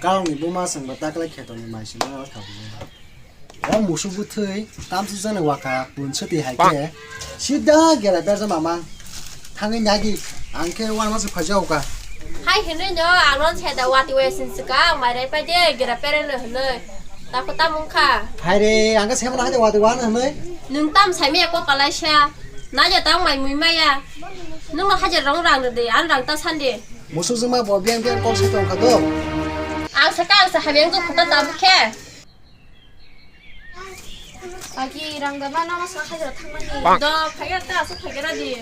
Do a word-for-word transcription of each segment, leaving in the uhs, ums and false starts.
Kalongni buma chwngbo taklai khetoni mai simi oro thabu. O musuk bwthwi tamsijani waka pun swtwi hai khe sida gera berja mamang thangwi nagi ang khe uanama se phaijao ka. Hai hinwi no ang non seda wati wai sin sika ang mai rai pai de gera pere no hinwi. Tako tamung kha. Hai re ang khe sema hai de wati wan hinwi. Nwng tam sai me ko kalai sa. Na ja tang mai mui maya. Nwng no hajar rong rang de an rang ta san de. Musuk juma bo biang biang kok se tong kha do. Ang saka ang sa habiang jok kha ta tabuk khe. Agi rang da ma no sa hajar thang mani. Do phaiya ta asuk phaiya di.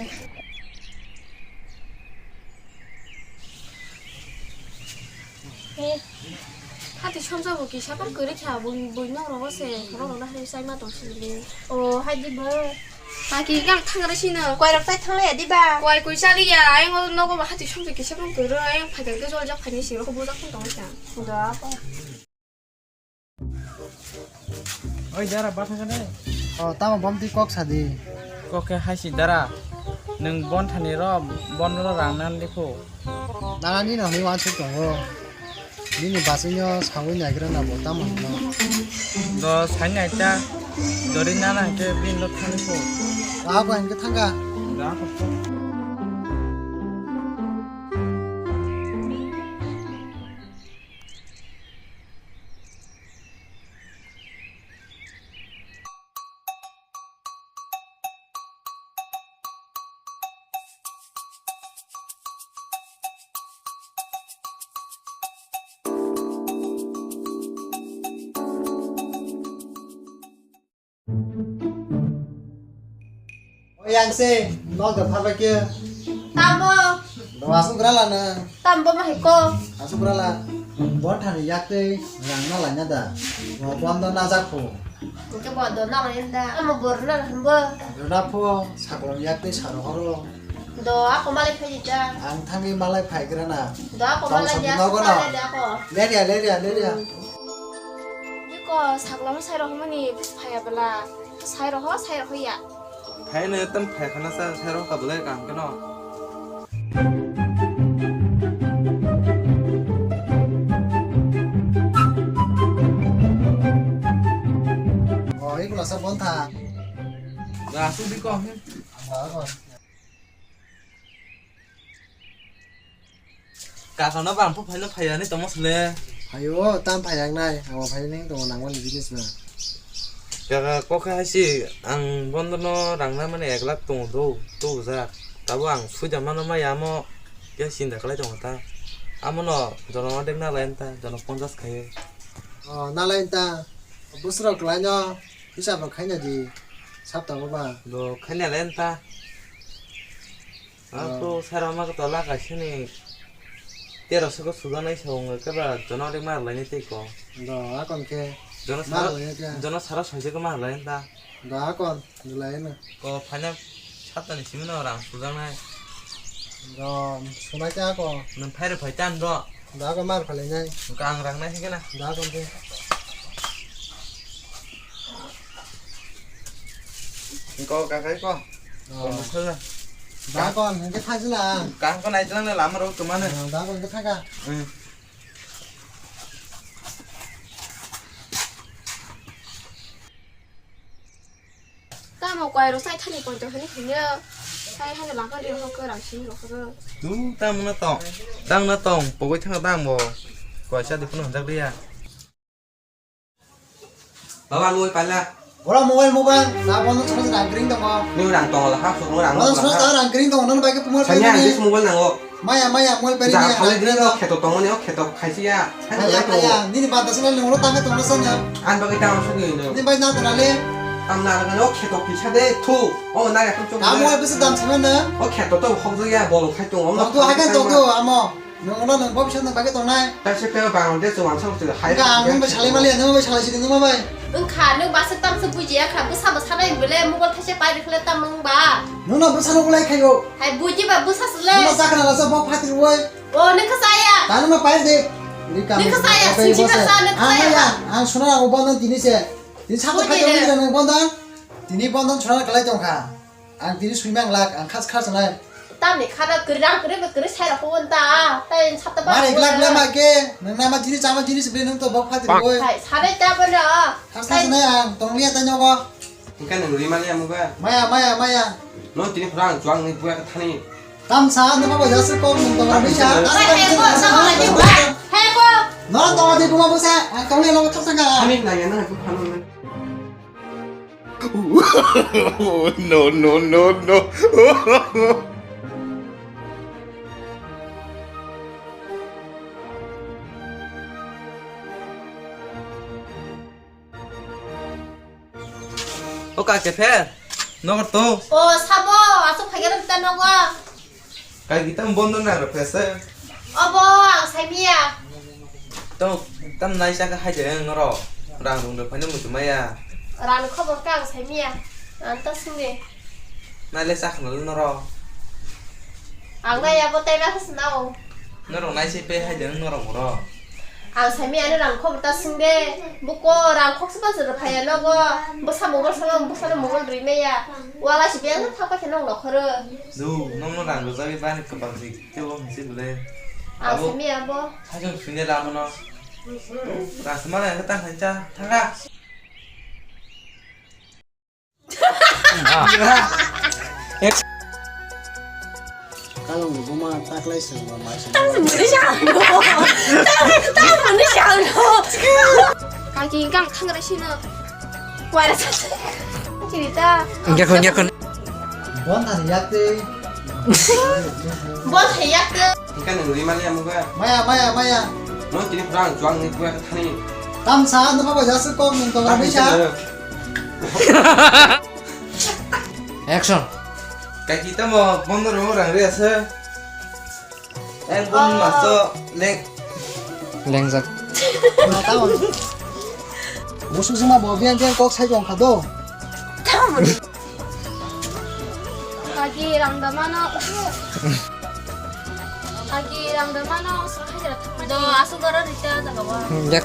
Hati somsa bo kisa tong kwrwi kha bui bui nok rogo se khorok rok na hai sai ma tong sini. O hai di bo. Haki gang thang ra sino. Koi rok tai thang le di ba. Koi koi chali ya ayang nogo ba hati somsa kisa tong kwrwi ayang phai kha jol jak phai ni siro ko bujak tong kha. Do apa. Oi dara, batha kane? O, tamo bomti kok sadi. Kok khe haisi dara. Nwng bon thani ro, bon ro rang nan likho. Nana nini hwnwi wansuk tongo. Nini bachwino sawi naigra na bo tamo hino. Do sai nai ta. Dori nana hwnkhe bini lo thani kho. Waha bo hwnkhe thangkha. Da kho. O yang se, nok da pharbai khe. Tamo. Do asuk grala na. Tambo ma hai ko. Asuk grala. Bon thani yak tei rang na lai na da. Bo bon do na jak pho. Ke bo do na lai da. Amo bor na bo. Do na pho, saklong yak tei saro horo. Do ako malai phai di ta. Ang thangwi malai phai gra na. Do ako malai ya. Nogo na. Leria, leria, leria. Biko saklama sai rohormani phaiya bwla. Sai roho, sai roho ya. Phaino tam phai khana sa sai roho ka bwlai kam keno. O, ikula sa bontha. Ga su biko. Kakano bang phu phaino phaiya ni tomo sle. Phaio, tam phaiyak nai, abo phai ning tongo nangmani business na. Kaka kokha haisi ang bondono rang na mani ek lakh tongo do, to ja. Tabo ang suida mano maya amo khe sinda khlai tongo ta. Amono jono ordek na lai ta, jono ponchas khayo. O, na lai ta. Busro khlaino hisab rok khaina di. Sapta bo ba. Do khaina lai ta. Ang to sara ma to la kaisa ni tero soko suda nai sa wng khe ba jono de mar lai ni tei ko. Do akon khe jono sara lai khe. Jono sara sai ko mar lai ta. Do akon lai na. Ko phaina sata ni simi no rang suda nai. Do sunai ta ko. Nang phai re phai tan do. Da ko mar phalai nai. Ka ang rang nai hingke na. Da ko de. Ko ka kai ko. Oh. Ko mo thela. Da ko hingke thajila. Ka ko nai jang na lama ro kemana. Oh, da ko hingke thaga. Hmm. Tamo koi ro sai thani koi to hani hini. Sai hani langka ri ho ko rang sini ro ko. Tu tamo na tong. Tang na tong. Pogoi thang tang bo. Koi sa di puno hanjak dia. Baba mobile pala. Ora mobile mobile. Na bono chhana rang kring tong. Ni rang tong la ha, suru rang. Bono chhana rang kring tong. Non bai ke pumar. Sanya pala. Mobile nango. Maya, maya, mol peri ja, niya, phale dino, kheto tongmani, o kheto khaisi ya. Maya, maya, nini banta sina nungro tangka tongna sana. An bagwi tang sugwi no. Nini bai na tona le. Tam na rwgano, o kheto kisa de, thu. O na ya, thu. Tamo ai bisa dam sima na. O kheto to hokjak ya, bolo khai tong, o no. Tong tu hakan tong tu, amo. Nungro nung bobisat nung bagwi tongnai. Ta se pe Bangladesh wangsa wangsa hai. Ka ang nung bai salai mali, nung bai salai sidi nung bai. Wngkha, nwng bwswk tamswk bujiya kha, bwsa bwsa nai bwle mobile thaisa pai rwkhle tamo wngba? Nwngno bwsano ulai khaio. Hai buji ba bwsa swle. Nwngno chakna rasa bo phatri woi. O, nwng kha chaya. Tani ma pai de. Nwng kha chaya, singsi kha sa, nwng kha chaya. Ang suna ang bondo tini se. Tini sakto khai tong nang bondo. Tini bondo suna kalai tong kha. Ang tini sui mang lak, ang khas khas nai. Ani khana kwrwi rang kwrwi ba kwrwi sai rok hwn ta. Tai sap ta ba. Mare glak glak ma ke. Nang nama jinis ama jinis bre nang to bok phatri boy. Sai sanai ta ba na. Thang sa sanai ang tong liya ta nyogo. Hingka nang rima liya muga. Maya maya maya. Non tini phrang chuang ni buya thani. Tam sa no ba ja se kok nang tong liya. He ko, sama lagi ba. He ko. No tong di kuma busa. Ang tong liya lo thok sanga. Thani na ya na ku phanu. No, no, no, no. O kake pher. Nokar to. O sabo, asuk phaiga ta nogo. Kai kita bondo na ra pesa. Obo ang saimiya. To tam nai sa ka hai jeng noro. Rang rung de phani mutu maya. Rang khobor ka ang saimiya. Ang ta sungde. Nai le sa khna noro. Ang nai abo tai ba khna o. Noro nai se pe hai jeng noro boro. Ang saimiya ani rang khobor ta sungde. Buko rang khok sa pa phaya nogo. Bwsa mobile sa bwsa mobile ri meya. Wala si beng thapa khe nong nokhoro. Du, nongno rang rwjagwi bani kwbang se tebo hinse bwle. Ang simi abo. Sajwk sini lamono. Rang sima rang khe tang khancha thangkha. Kalong ni buma taklai se ma mai se. Tang se muni sa no. Tang, tang muni sa no. Kaki kang khangra sino. Wara sa. Chirita. Yakon, yakon. Bon thani yakte. Bon thani yakte. Hingka nang rima liya muga. Maya, maya, maya. Non tini phrang chuang ni buya thani. Tam sa no ba ja se kok nang tong. Action. Kai kita mo bondo ro rang re ase. Ekdom masto leng. Lengjak. Musuk sima bo biang biang kok sai jong khado. Agi rang damano. Agi rang damano. Do asu goro rita jagawa. Yak